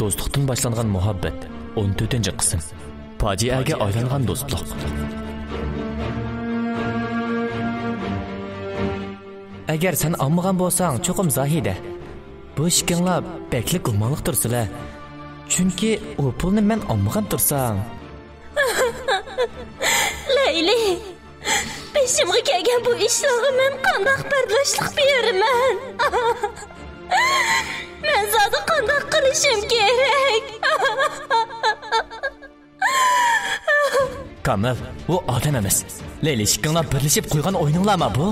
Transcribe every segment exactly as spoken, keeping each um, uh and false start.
دوستلۇقتىن باشلانغان مۇھەببەت، ئون تۆتىنچى قىسىم. پاجىئەگە ئايلانغان دوستلۇق. ئەگەر سەن ئالمىغان بولساڭ، چوقۇم زاھىدە. بۇ ئىككىڭلار بەكلا گۇمانلىق تۇرسىلە. چۈنكى ئۇ پۇلنى مەن ئالمىغان تۇرسام. لەيلى، بېشىمغا كەلگەن بۇ ئىشلارغا مەن قانداق بەرداشلىق بېرىمەن؟ مەن زادى قانداق قىلىشىم كېرەك؟ كامىل، ئۇ ئادەم ئەمەس. لەيلى، ئىككىڭلار بىرلىشىپ قويغان ئويۇنۇڭلارما بۇ؟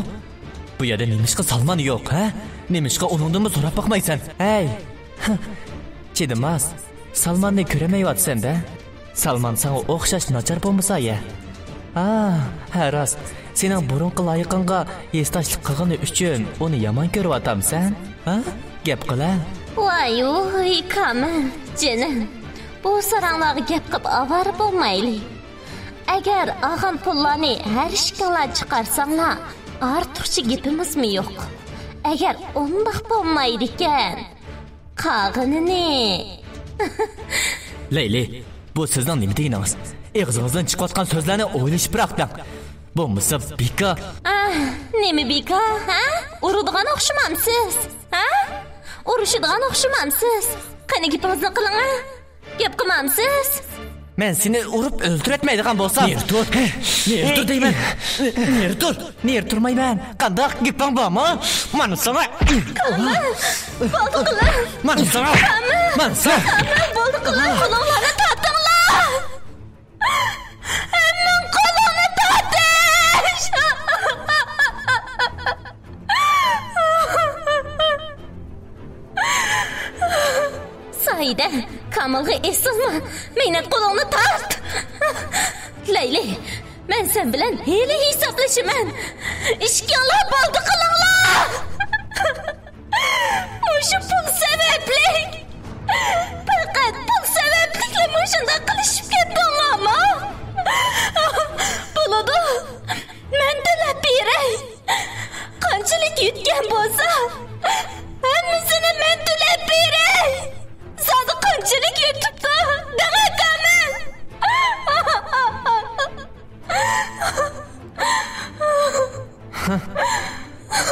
بۇ يەردە نېمىشقا سالمان يوق، ھە؟ نېمىشقا ئۇنىڭدىنمۇ سوراپ باقمايسەن؟ ھەي! چىدىماس، سالماننى كۆرەلمەيۋاتىسەن-دە. سالمان ساڭا ئوخشاش ناچار بولمىسا يا. ھا، ھە راست، سېنىڭ بۇرۇنقى لايىقىڭغا ھېسداشلىق قىلغىنى ئۈچۈن ئۇنى يامان كۆرۈۋاتامسەن؟ ھا؟ گەپ قىل-ھە. ۋاي ۋۇي كامىل، جېنىم، بۇ ساراڭلارغا گەپ قىلىپ ئاۋارە بولمايلى. ئەگەر ئالغان پۇللارنى ھەر ئىككىڭلار چىقارساڭلار، ئارتۇقچە گېپىمىزمۇ يوق. ئەگەر ئۇنداق بولمايدىكەن، قالغىنىنى. لەيلى، بۇ سىزنىڭ نېمە دېگىنىڭىز؟ ئېغىزىڭىزدىن چىقىۋاتقان سۆزلەرنى ئويلىشىپراق دەڭ. بولمىسا بىكار. ئاھ، نېمە بىكار، ھە؟ ئۇرىدىغان ئوخشىمامسىز، ھە؟ ئۇرۇشىدىغان ئوخشىمامسىز؟ قېنى گېپىڭىزنى قىلىڭ، ھە؟ گەپ قىلمامسىز؟ مەن سېنى ئۇرۇپ ئۆلتۈرەتمەيدىغان بولسام. نېرى تۇر! نېرى تۇر دەيمەن! نېرى تۇر! نېرى تۇرمايمەن! قانداق گېپىڭ بارمۇ؟ مانا ساڭا! كامىل! بولدى قىلىڭ! مانا ساڭا! كامىل! مانا ساڭا! كامىل! بولدى قىلىڭ! قولۇڭلارنى تارتىڭلار! ھەممىڭ قولۇڭنى تارتىش! ساھىدە، كامىلغا ئېسىلما، مەينەت قولۇڭنى تارت! لەيلى، مەن سەن بىلەن ھېلى ھېسابلىشىمەن! ئىككىڭلار بولدى قىلىڭلار! مۇشۇ پۇل سەۋەبلىك، پەقەت پۇل سەۋەبلىكلا مۇشۇنداق قىلىشىپ كەتتىڭلارمۇ؟ بولىدۇ، مەن تۆلەپ بېرەي. قانچىلىك يۈتكەن بولسا، ھەممىسىنى مەن تۆلەپ بېرەي. زادى قانچىلىك يۈتۈپتۇ دەڭە كامىل.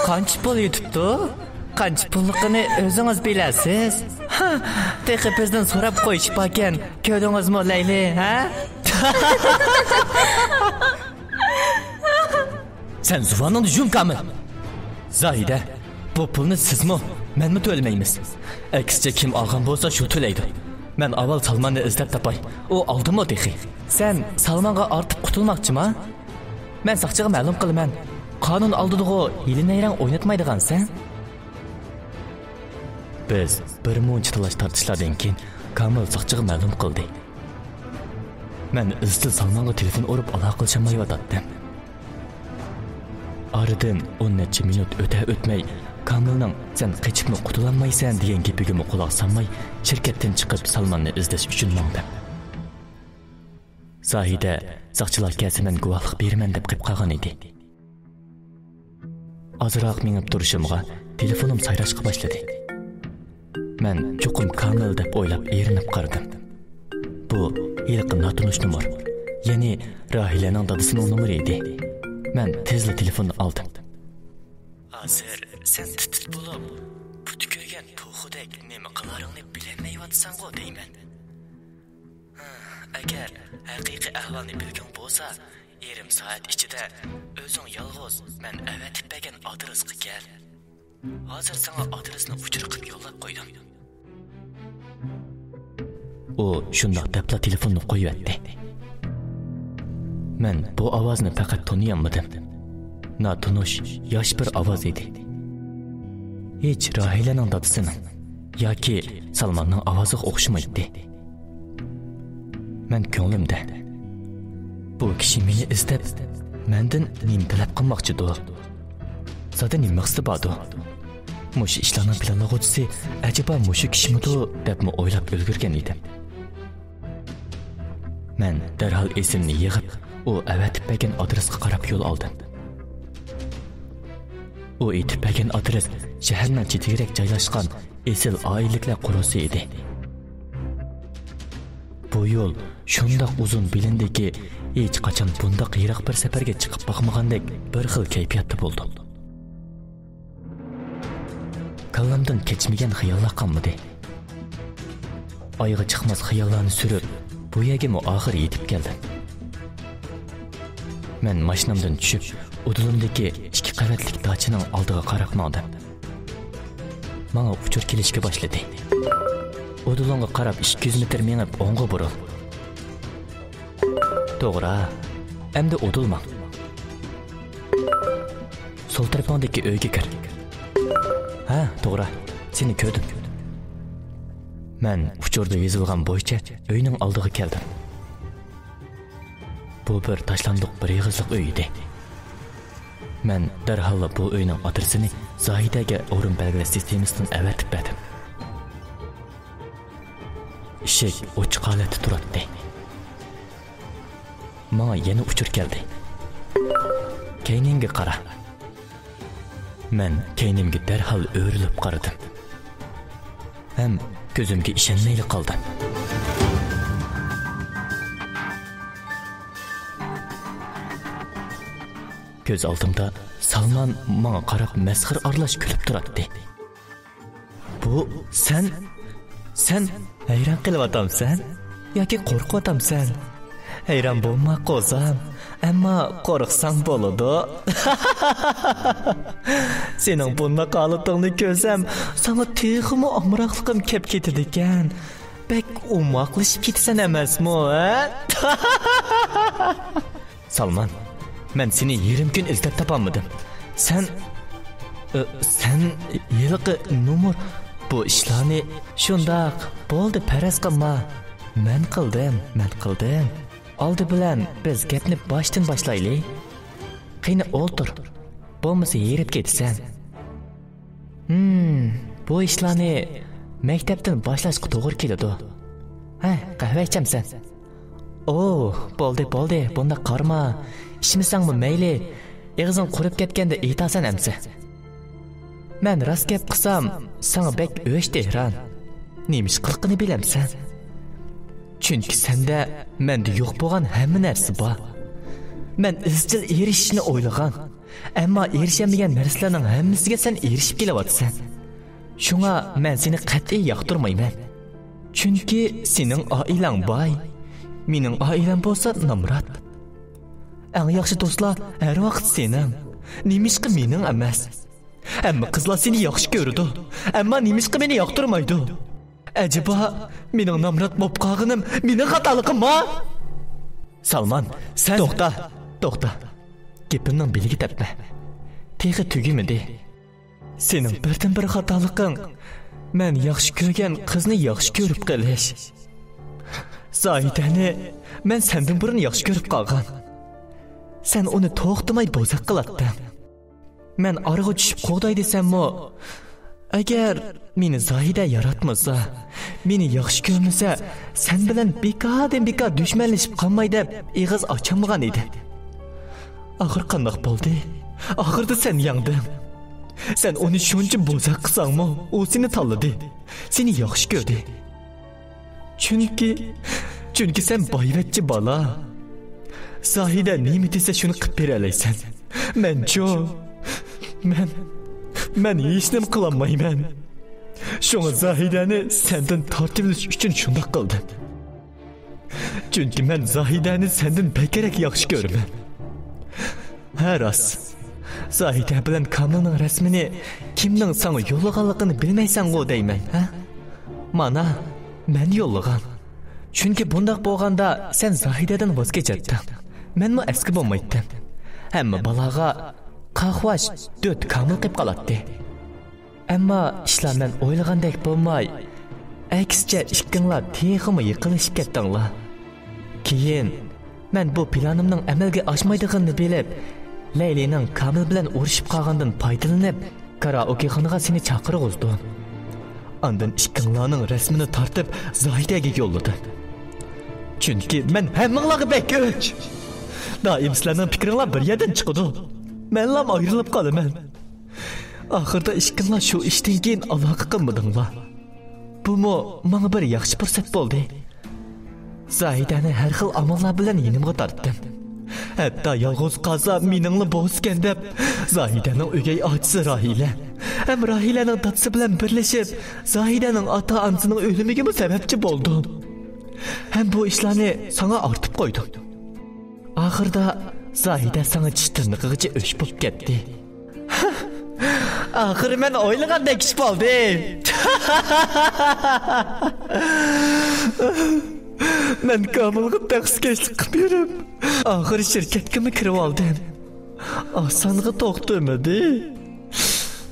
قانچە پۇل يېتىپتۇ؟ قانچە پۇللۇقىنى ئۆزىڭىز بىلەسىز. تېخى بىزدىن سوراپ قويۇشۇپ باركەن، كۆردىڭىزمۇ لەيلى، ھە؟ سەن زۇۋانىڭنى يۇم، كامىل! زاھىدە، بۇ پۇلنى سىزمۇ، مەنمۇ تۆلىمەيمىز. ئەكسىچە، كىم ئالغان بولسا شۇ تۆلەيدۇ. مەن ئاۋۋال سالماننى ئىزدەپ تاپاي. ئۇ ئالدىمۇ تېخى؟ سەن سالمانغا ئارتىپ قۇتۇلماقچىما؟ مەن ساقچىغا مەلۇم قىلىمەن. قانۇن ئالدىدىغۇ ھىيلە-نەيرەڭ ئويناتمايدىغانسەن. بىز بىر مۇنچە تالاش-تارتىشلاردىن كېيىن كامىل ساقچىغا مەلۇم قىلدى. مەن ئىزچىل سالمانغا تېلېفون ئۇرۇپ ئالاقىلىشالمايۋاتاتتىم. ئارىدىن ئون نەچچە مىنۇت ئۆتە-ئۆتمەي، كامىلنىڭ «سەن قېچىپمۇ قۇتۇلالمايسەن» دېگەن گېپىگىمۇ قۇلاق سالماي، شىركەتتىن چىقىپ، سالماننى ئىزدەش ئۈچۈن ماڭدىم. زاھىدە ساقچىلار كەلسە مەن گۇۋاھلىق بېرىمەن دەپ قېلىپ قالغان ئىدى. ئازراق مېڭىپ تۇرۇشۇمغا تېلېفونۇم سايراشقا باشلىدى. مەن چوقۇم كامىل دەپ ئويلاپ ئېرىنىپ قارىدىم. بۇ ھېلىقى ناتونۇش نومۇر، يەنى راھىلەنىڭ دادىسىنىڭ نومۇرى ئىدى. مەن تېزلا تېلېفوننى ئالدىم. ھازىر سەن تىت-تىت بولۇپ، پۇتى كۆيگەن توخۇدەك نېمە قىلارىڭنى بىلەلمەيۋاتىسەنغۇ دەيمەن. ئەگەر ھەقىقىي ئەھۋالنى بىلگۈڭ بولسا، يېرىم سائەت ئىچىدە ئۆزۈڭ يالغۇز مەن ئەۋەتىپ بەرگەن ئادرېسقا كەل. ھازىر ساڭا ئادرېسنى ئۇچۇر قىلىپ يوللاپ قويدۇم. ئۇ شۇنداق دەپلا تېلېفوننى قويۇۋەتتى. مەن بۇ ئاۋازنى پەقەت تونۇيالمىدىم. ناتونۇش، ياش بىر ئاۋاز ئىدى. ھېچ راھىلەنىڭ دادىسىنىڭ ياكى سالماننىڭ ئاۋازىغا ئوخشىمايتتى. مەن كۆڭلۈمدە، «بۇ كىشى مېنى ئىزدەپ، مەندىن نېمە تەلەپ قىلماقچىدۇ؟ زادى نېمە مەقسىتى باردۇ؟ مۇشۇ ئىشلارنىڭ پىلانلىغۇچىسى ئەجەبا مۇشۇ كىشىمىدۇ؟» دەپمۇ ئويلاپ ئۈلگۈرگەن ئىدىم. مەن دەرھال ئېسىمنى يىغىپ، ئۇ ئەۋەتىپ بەرگەن ئادرېسقا قاراپ يول ئالدىم. ئۇ ئېيتىپ بەرگەن ئادرېس شەھەرنىڭ چېتىگىرەك جايلاشقان ئېسىل ئائىلىلىكلەر قورۇسى ئىدى. بۇ يول شۇنداق ئۇزۇن بىلىندىكى، ھېچقاچان بۇنداق يىراق بىر سەپەرگە چىقىپ باقمىغاندەك بىر خىل كەيپىياتتا بولدۇم. كاللامدىن كەچمىگەن خىياللار قالمىدى. ئايىغى چىقماس خىياللارنى سۈرۈپ، بۇ يەرگىمۇ ئاخىر يېتىپ كەلدىم. مەن ماشىنامدىن چۈشۈپ، ئۇدۇلۇمدىكى ئىككى قەۋەتلىك داچىنىڭ ئالدىغا قاراپ ماڭدىم. ماڭا ئۇچۇر كېلىشكە باشلىدى. ئۇدۇلۇڭغا قاراپ ئىككى يۈز مېتىر مېڭىپ ئوڭغا بۇرۇل. توغرا. ئەمدى ئۇدۇل ماڭ. سول تەرىپىڭدىكى ئۆيگە كىر. ھە، توغرا. سېنى كۆردۈم. مەن ئۇچۇردا يېزىلغان بويىچە ئۆينىڭ ئالدىغا كەلدىم. بۇ بىر تاشلاندۇق بىر ئېغىزلىق ئۆي ئىدى. مەن دەرھاللا بۇ ئۆينىڭ ئادرېسىنى زاھىدەگە ئورۇن بەلگىلەش سىستېمىسىدىن ئەۋەتىپ بەردىم. ئىشىك ئوچۇق ھالەتتە تۇراتتى. ماڭا يەنە ئۇچۇر كەلدى. كەينىڭگە قارا. مەن كەينىمگە دەرھال ئۆرۈلۈپ قارىدىم. ھەم كۆزۈمگە ئىشەنمەيلا قالدىم. كۆز ئالدىمدا سالمان ماڭا قاراپ مەسخىرە ئارىلاش كۈلۈپ تۇراتتى. بۇ سەن، سەن ھەيران قېلىۋاتامسەن؟ ياكى قورقۇۋاتامسەن؟ ھەيران بولما، قوزام. ئەمما قورقساڭ بولىدۇ. سېنىڭ بۇنداق ھالىتىڭنى كۆرسەم، ساڭا تېخىمۇ ئامراقلىقىم كەپ كېتىدىكەن. بەك ئوماقلىشىپ كېتىسەن ئەمەسمۇ، ھە؟ سالمان، مەن سېنى يېرىم كۈن ئىزدەپ تاپالمىدىم. سەن، ئى، سەن ھېلىقى نومۇر بۇ ئىشلارنى. شۇنداق، بولدى، پەرەز قىلما. مەن قىلدىم، مەن قىلدىم. ئالدى بىلەن بىز گەپنى باشتىن باشلايلى. قېنى ئولتۇر، بولمىسا ھېرىپ كېتىسەن. ھىم، بۇ ئىشلارنى مەكتەپتىن باشلاشقا توغرا كېلىدۇ. ھە، قەھۋە ئىچەمسەن؟ ئوھ، بولدى، بولدى، بۇنداق قارىما. ئىچمىسەڭمۇ مەيلى، ئېغىزىڭ قۇرۇپ كەتكەندە ئېيتارسەن ئەمسە. مەن راست گەپ قىلسام، ساڭا بەك ئۆچ تېھران. نېمە ئىش قىلقىنى بىلەمسەن؟ چۈنكى سەندە مەندە يوق بولغان ھەممە نەرسە بار. مەن ئىزچىل ئېرىشىشنى ئويلىغان، ئەمما ئېرىشەلمىگەن نەرسىلەرنىڭ ھەممىسىگە سەن ئېرىشىپ كېلىۋاتىسەن. شۇڭا مەن سېنى قەتئىي ياقتۇرمايمەن. چۈنكى سېنىڭ ئائىلەڭ باي، مېنىڭ ئائىلەم بولسا نامرات. ئەڭ ياخشى دوستلار ھەر ۋاقىت سېنىڭ. نېمىشقا مېنىڭ ئەمەس؟ ھەممە قىزلار سېنى ياخشى كۆرىدۇ، ئەمما نېمىشقا مېنى ياقتۇرمايدۇ؟ ئەجەبا، مېنىڭ نامرات بولۇپ قالغىنىم مېنىڭ خاتالىقىممۇ؟ سالمان، سەن توختا، توختا. گېپىمنىڭ بېلىگە تەپمە. تېخى تۈگىمىدى. سېنىڭ بىردىنبىر خاتالىقىڭ، مەن ياخشى كۆرگەن قىزنى ياخشى كۆرۈپ قېلىش. زاھىدەنى مەن سەندىن بۇرۇن ياخشى كۆرۈپ قالغان. سەن ئۇنى توختىماي بوزەك قىلاتتىڭ. مەن ئارىغا چۈشۈپ قوغداي دېسەممۇ، ئەگەر مېنى زاھىدە ياراتمىسا، مېنى ياخشى كۆرمىسە، سەن بىلەن بىكاردىن بىكار دۈشمەنلىشىپ قالماي دەپ ئېغىز ئاچالمىغان ئىدىم. ئاخىر قانداق بولدى؟ ئاخىردا سەن يەڭدىڭ. سەن ئۇنى شۇنچە بوزەك قىلساڭمۇ، ئۇ سېنى تاللىدى. سېنى ياخشى كۆردى. چۈنكى، چۈنكى سەن بايۋەچچە بالا. زاھىدە نېمە دېسە شۇنى قىلىپ بېرەلەيسەن. مەنچۇ؟ مەن، مەن ھېچنېمە قىلالمايمەن. شۇڭا زاھىدەنى سەندىن تارتىۋېلىش ئۈچۈن شۇنداق قىلدىم. چۈنكى مەن زاھىدەنى سەندىن بەكرەك ياخشى كۆرىمەن. ھە، راست. زاھىدە بىلەن كامىلنىڭ رەسمىنى كىمنىڭ ساڭا يوللىغانلىقىنى بىلمەيسەنغۇ دەيمەن، ھە؟ مانا، مەن يوللىغان. چۈنكى بۇنداق بولغاندا سەن زاھىدەدىن ۋاز كېچەتتىڭ. مەنمۇ ئەسكى بولمايتتىم. ھەممە بالاغا قاقۋاش دۆت كامىل قىلىپ قالاتتى. ئەمما ئىشلار مەن ئويلىغاندەك بولماي، ئەكسىچە ئىككىڭلار تېخىمۇ يېقىنلىشىپ كەتتىڭلار. كېيىن مەن بۇ پىلانىمنىڭ ئەمەلگە ئاشمايدىغىنىنى بىلىپ، لەيلىنىڭ كامىل بىلەن ئۇرۇشۇپ قالغىنىدىن پايدىلىنىپ، كارائوكېخانىغا سېنى چاقىرغۇزدۇم. ئاندىن ئىككىڭلارنىڭ رەسمىنى تارتىپ زاھىدەگە يوللىدىم. چۈنكى مەن ھەممىڭلارغا بەك ئۆچ. دائىم سىلەرنىڭ پىكرىڭلار بىر يەردىن چىقىدۇ. مەنلام ئايرىلىپ قالىمەن. ئاخىردا ئىككىڭلار شۇ ئىشتىن كېيىن ئالاقە قىلمىدىڭلار. بۇمۇ ماڭا بىر ياخشى پۇرسەت بولدى. زاھىدەنى ھەر خىل ئاماللار بىلەن يېنىمغا تارتتىم. ھەتتا يالغۇز قالسا مېنىڭلا بولسىكەن دەپ، زاھىدەنىڭ ئۆگەي ئاچىسى راھىلە ھەم راھىلەنىڭ دادىسى بىلەن بىرلىشىپ، زاھىدەنىڭ ئاتا-ئانىسىنىڭ ئۆلۈمىگىمۇ سەۋەبچى بولدۇم. ھەم بۇ ئىشلارنى ساڭا ئارتىپ قويدۇم. ئاخىردا زاھىدە ساڭا چىش تىرنىقىغىچە ئۆچ بولۇپ كەتتى. ئاخىرى مەن ئويلىغاندەك ئىش بولدى. مەن كامىلغا تەخسىكەشلىك قىلىپ يۈرۈپ، ئاخىرى شىركەتكىمۇ كىرىۋالدىم. ئاسانغا توختىمىدى.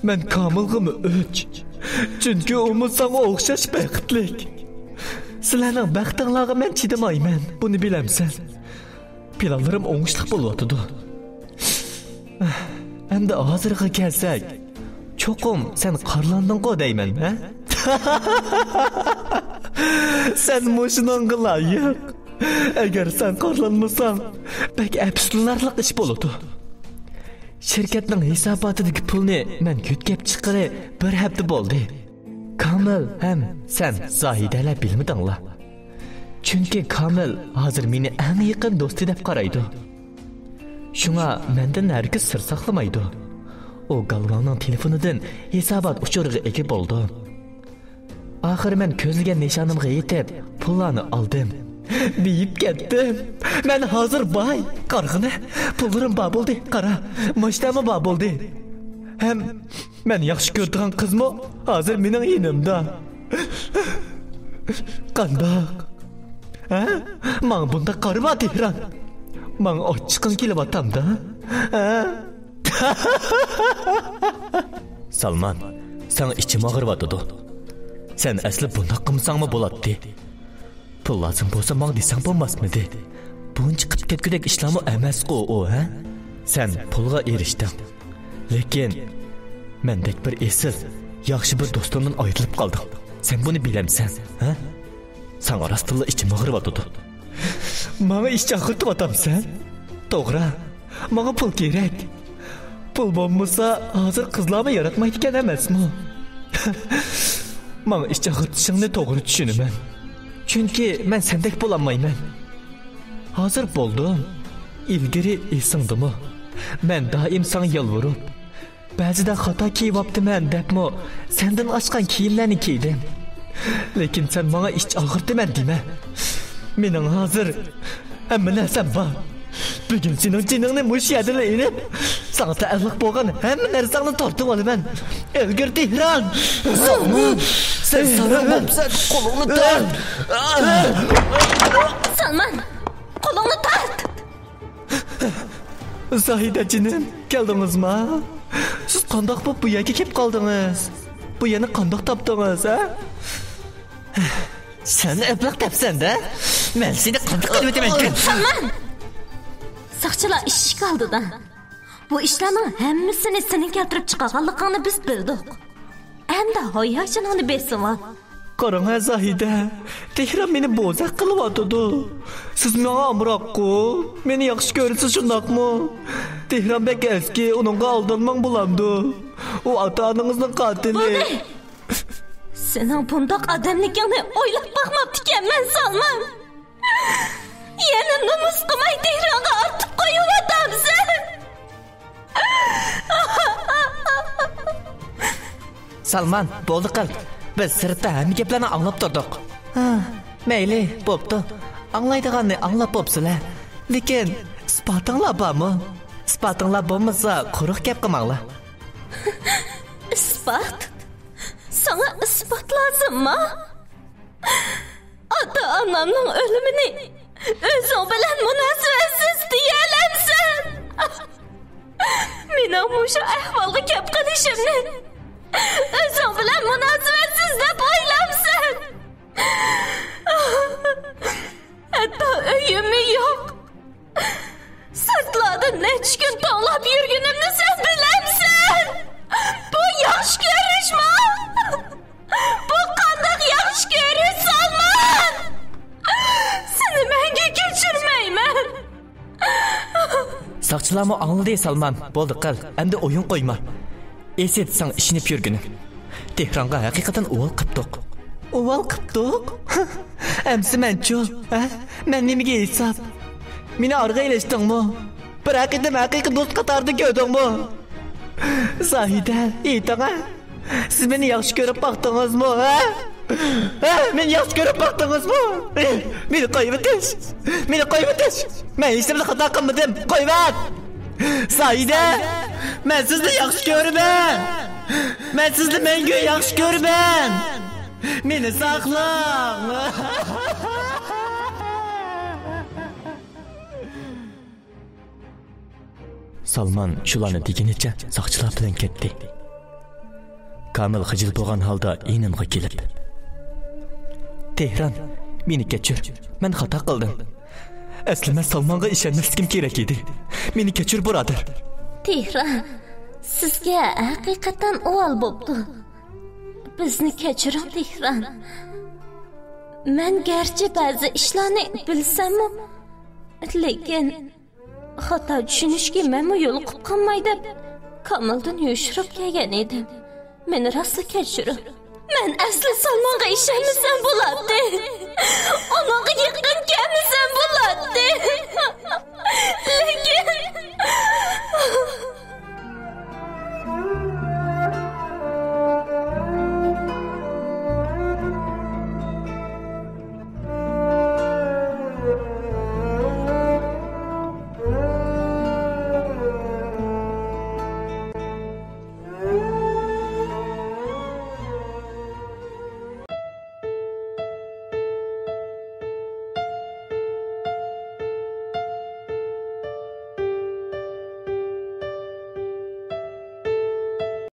مەن كامىلغىمۇ ئۆچ. چۈنكى ئۇمۇ ساڭا ئوخشاش بەختلىك. سىلەرنىڭ بەختىڭلارغا مەن چىدىمايمەن، بۇنى بىلەمسەن؟ پىلانلىرىم ئوڭۇشلۇق بولۇۋاتىدۇ. ئەمدى ھازىرغا كەلسەك، چوقۇم سەن قارىلاندىڭغۇ دەيمەن، ھە؟ سەن مۇشۇنىڭغا لايىق. ئەگەر سەن قارىلانمىساڭ، بەك ئەپسۇسلىنارلىق ئىش بولىدۇ. شىركەتنىڭ ھېساباتىدىكى پۇلنى مەن يۆتكەپ چىققىلى بىر ھەپتە بولدى. كامىل ھەم سەن زاھىدەلەر بىلمىدىڭلار. چۈنكى كامىل ھازىر مېنى ئەڭ يېقىن دوستى دەپ قارايدۇ. شۇڭا مەندىن ھەرگىز سىر ساقلىمايدۇ. ئۇ گالۋاڭنىڭ تېلېفونىدىن ھېسابات ئۇچۇرىغا ئىگە بولىدۇ. ئاخىرى مەن كۆزلىگەن نىشانىمغا يېتىپ، پۇللارنى ئالدىم. بېيىپ كەتتىم. مەن ھازىر باي. قارىغىنە، پۇللىرىم بار بولدى. قارا، ماشىناممۇ بار بولدى. ھەم مەن ياخشى كۆرىدىغان قىزمۇ ھازىر مېنىڭ يېنىمدا. قانداق؟ ھە؟ ماڭا بۇنداق قارىما، تېھران. ماڭا ئاچچىقىڭ كېلىۋاتامدا؟ ھە؟ سالمان، ساڭا ئىچىم ئاغرىۋاتىدۇ. سەن ئەسلى بۇنداق قىلمىساڭمۇ بولاتتى. پۇل لازىم بولسا ماڭا دېسەڭ بولماسمىدى؟ بۇنچە قىپ كەتكۈدەك ئىشلارمۇ ئەمەسقۇ ئۇ، ھە؟ سەن پۇلغا ئېرىشتىڭ. لېكىن مەندەك بىر ئېسىل، ياخشى بىر دوستۇمدىن ئايرىلىپ قالدىڭ. سەن بۇنى بىلەمسەن، ھە؟ ساڭا راستتىنلا ئىچىم ئاغرىۋاتىدۇ. ماڭا ئىچ ئاغرىتىۋاتامسەن؟ توغرا، ماڭا پۇل كېرەك. پۇل بولمىسا، ھازىر قىزلارمۇ ياراتمايدىكەن ئەمەسمۇ؟ ماڭا ئىچ ئاغرىتىشىڭنى توغرا چۈشىنىمەن. چۈنكى مەن سەندەك بولالمايمەن. ھازىر بولدۇم. ئىلگىرى ئېسىڭدىمۇ؟ مەن دائىم ساڭا يالۋۇرۇپ، بەزىدە خاتا كىيىۋاپتىمەن دەپمۇ سەندىن ئاشقان كىيىملەرنى كىيدىم. لېكىن سەن ماڭا ئىچ ئاغرىتىمەن دېمە. مېنىڭ ھازىر ھەممە نەرسەم بار. بۈگۈن سېنىڭ جېنىڭنى مۇشۇ يەردىلا ئېلىپ، ساڭا تەئەللۇق بولغان ھەممە نەرسەڭنى تارتىۋالىمەن. ئىلگىرى تېھران! سالمان! سەن ساراڭ بوپسەن، قولۇڭنى تارت! سالمان! قولۇڭنى تارت! زاھىدە جېنىم، كەلدىڭىزما؟ سىز قانداق بولۇپ بۇ يەرگە كېلىپ قالدىڭىز؟ بۇ يەرنى قانداق تاپتىڭىز، ھە؟ سەن ئەبلەخ دەپسەن-دە؟ مەن سېنى قانداق قىلىۋېتىمەن؟ سالمان! ساقچىلار ئىشىك ئالدىدا. بۇ ئىشلارنىڭ ھەممىسىنى سېنىڭ كەلتۈرۈپ چىقارغانلىقىڭنى بىز بىلدۇق. ئەمدى ھاياجىنىڭنى بېسىۋال. قاراڭ ھە زاھىدە، تېھران مېنى بوزەك قىلىۋاتىدۇ. سىز ماڭا ئامراققۇ، مېنى ياخشى كۆرىسىز شۇنداقمۇ؟ تېھران بەك ئەسكى، ئۇنىڭغا ئالدانماڭ بولامدۇ؟ ئۇ ئاتا-ئانىڭىزنىڭ قاتىلى. بولدى! سېنىڭ بۇنداق ئادەملىكىڭنى ئويلاپ باقماپتىكەنمەن، سالمان. يەنە نومۇس قىلماي تېھرانغا ئارتىپ قويۇۋاتامسەن. سالمان، بولدى قىل. بىز سىرتتا ھەممە گەپلەرنى ئاڭلاپ تۇردۇق. ھا، مەيلى، بوپتۇ. ئاڭلايدىغاننى ئاڭلاپ بوپسىلە. لېكىن ئىسپاتىڭلار بارمۇ؟ ئىسپاتىڭلار بولمىسا، قۇرۇق گەپ قىلماڭلار. ئىسپات؟ ساڭا ئىسپات لازىمما؟ ئاتا-ئانامنىڭ ئۆلۈمىنى ئۆزۈڭ بىلەن مۇناسىۋەتسىز دېيەلەمسەن؟ مېنىڭ مۇشۇ ئەھۋالغا كەپ قېلىشىمنى ئۆزۈڭ بىلەن مۇناسىۋەتسىز دەپ ئويلامسەن؟ ھەتتا ئۆيۈممۇ يوق. سىرتلاردا نەچچە كۈن توڭلاپ يۈرگىنىمنى سەن بىلەمسەن؟ بۇ ياخشى كۆرۈشمۇ؟ بۇ قانداق ياخشى كۆرۈش، سالمان؟ سېنى مەڭگۈ كەچۈرمەيمەن. ساقچىلارمۇ ئاڭلىدى، سالمان. بولدى قىل، ئەمدى ئويۇن قويما. ئېسىت ساڭا ئىشىنىپ يۈرگىنىم. تېھرانغا ھەقىقەتەن ئۇۋال قىپتۇق. ئۇۋال قىپتۇق؟ ئەمسە مەنچۇ؟ ھە؟ مەن نېمىگە ھېساب؟ مېنى ئارىغا ئېلىشتىڭمۇ؟ بىر قېتىم ھەقىقىي دوست قاتارىدا كۆردۈڭمۇ؟ زاھىدە، ئېيتىڭ، ھە؟ سىز مېنى ياخشى كۆرۈپ باقتىڭىزمۇ، ھە؟ ھە؟ مېنى ياخشى كۆرۈپ باقتىڭىزمۇ؟ مېنى قويۇۋېتىش! مېنى قويۇۋېتىش! مەن ھېچنېمىلا خاتا قىلمىدىم! قويۇۋەت! زاھىدە! مەن سىزنى ياخشى كۆرىمەن! مەن سىزنى مەڭگۈ ياخشى كۆرىمەن! مېنى ساقلاڭ! سالمان شۇلارنى دېگىنىچە ساقچىلار بىلەن كەتتى. كامىل خىجىل بولغان ھالدا يېنىمغا كېلىپ، تېھران، مېنى كەچۈر، مەن خاتا قىلدىم. ئەسلى مەن سالمانغا ئىشەنمەسلىكىم كېرەك ئىدى. مېنى كەچۈر، بۇرادەر. تېھران، سىزگە ھەقىقەتەن ئۇۋال بوپتۇ. بىزنى كەچۈرۈڭ، تېھران. مەن گەرچە بەزى ئىشلارنى بىلسەممۇ، لېكىن خاتا چۈشىنىشكە مەنمۇ يولۇقۇپ قالماي دەپ، كامىلدىن يوشۇرۇپ كەلگەن ئىدىم. مېنى راستلا كەچۈرۈڭ. مەن ئەسلى سالمانغا ئىشەنمىسەم بولاتتى. ئۇنىڭغا يېقىن كەلمىسەم بولاتتى.